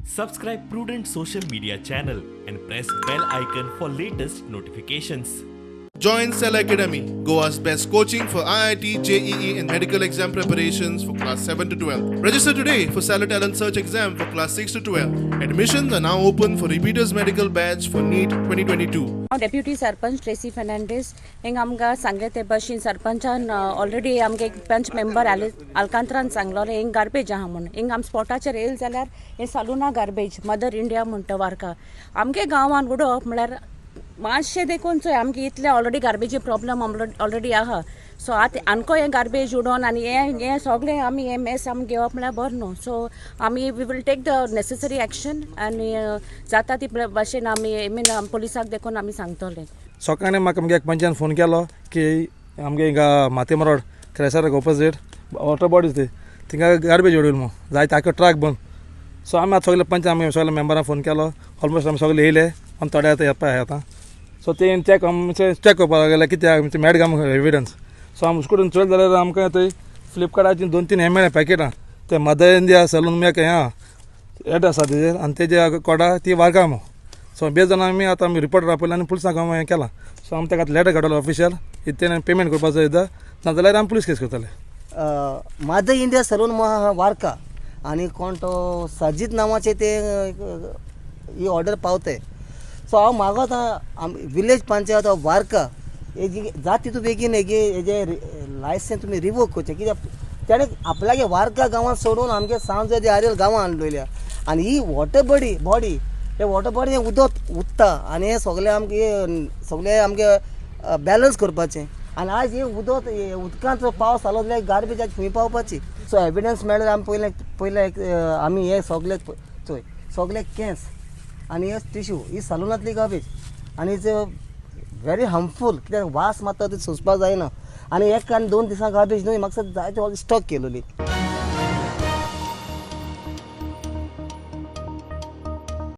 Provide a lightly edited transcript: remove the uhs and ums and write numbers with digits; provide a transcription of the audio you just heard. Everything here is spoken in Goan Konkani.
Subscribe Prudent Social Media channel and press bell icon for latest notifications. Join Cell Academy, Goa's best coaching for IIT, JEE, and medical exam preparations for class 7 to 12. Register today for Cellar Talent Search exam for class 6 to 12. Admissions are now open for Repeaters Medical Batch for NEET 2022. हांव डेप्युटी सरपंच ट्रेसी फेर्नांडीस. हिंगा आमकां सांगलें ते भशेन सरपंचान ऑलरेडी आमगे एक पंच मेंबर आलकांत्रान सांगलोलें हिंग गार्बेज आहा म्हूण. हिंग आम स्पॉटाचेर येयले जाल्यार हें सलूना गार्बेज मदर इंडिया म्हणटा वार्का आमगे गांवान उडोवप म्हळ्यार मातशें देखून चोय आमगे इतलें ऑलरेडी गार्बेजी प्रॉब्लम ऑलरेडी आहा. सो आतां आनको हें गार्बेज उडोवन आनी हें हें सगळें आमी हें मेस आमी घेवप म्हळ्यार बरें न्हू. सो आमी we will take the necessary action आनी जाता ती भशेन आमी I mean पुलिसाक देखून आमी सांगतले. सकाळीं म्हाका आमगे एक पंचान फोन केलो की आमगे हिंगा माथेम रोड क्रेसराक ऑपोजीट वॉटर बॉडीज ती थिंगा गार्बेज उडयली म्हूण जायते आख्खो ट्रक बंद. सो आमी आतां सगळे पंच आमी सगळे मेंबरां फोन केलो, ऑलमोस्ट आमी सगळे येयले आनी थोडे आतां येवपा आहा आतां. सो ते चॅक आमचे चॅक करपाक लागले कित्याक आमचे मेळटा आमकां एविडन्स. सो आमी उस्कुटून चोयले जाल्यार आमकां थंय फ्लिपकार्टाची 2-3 हें मेळ्ळें पॅकेटां ते मदर इंडिया सलून एक हें आहा एड आसा तेजेर आनी तेजे कोडा ती वार्का म्हूण. सो बेज जाण आमी आतां आमी रिपोर्टर आपयला आनी पुलिसांक आमी हें केलां. सो आमी ताका लेटर काडलो ऑफिशियल इतलें पेमेंट करपाचो एकदां नाजाल्यार आमी पुलीस केस करतले. मदर इंडिया सलून वार्का आनी कोण तो सजीत नांवाचे ते ही ऑर्डर पावते. सो हांव मागोता विलेज पंचायत ऑफ वार्का हेजी जात तितू बेगीन हेगे हेजे लायसन्स तुमी रिवोक करचें कित्याक तेणें आपल्यागे वार्का गांवांत सोडून आमगे सांव जोजे आरियल गांवांत हाडलेल्या आनी ही वॉटर बॉडी बॉडी हे वॉटर बॉडी हें उदक उत्ता आनी हें सगळें आमगे सगळें आमगे बॅलन्स करपाचें. आनी आयज हें उदक उदकांत पावस जालो जाल्यार गार्बेज आज खंय पावपाची. सो एविडन्स मेळ्ळ्यार आमी पयलें पयलें एक आमी हे सगळे चोय सगळे केंस आनी हे टिश्यू ही सलूनांतली गार्बेज आनी it's very harmful कित्याक वास मारता ती सोंसपाक जायना. आनी एक आनी 2 दिसां गार्बेज न्हय म्हाका जायते स्टॉक केलोली.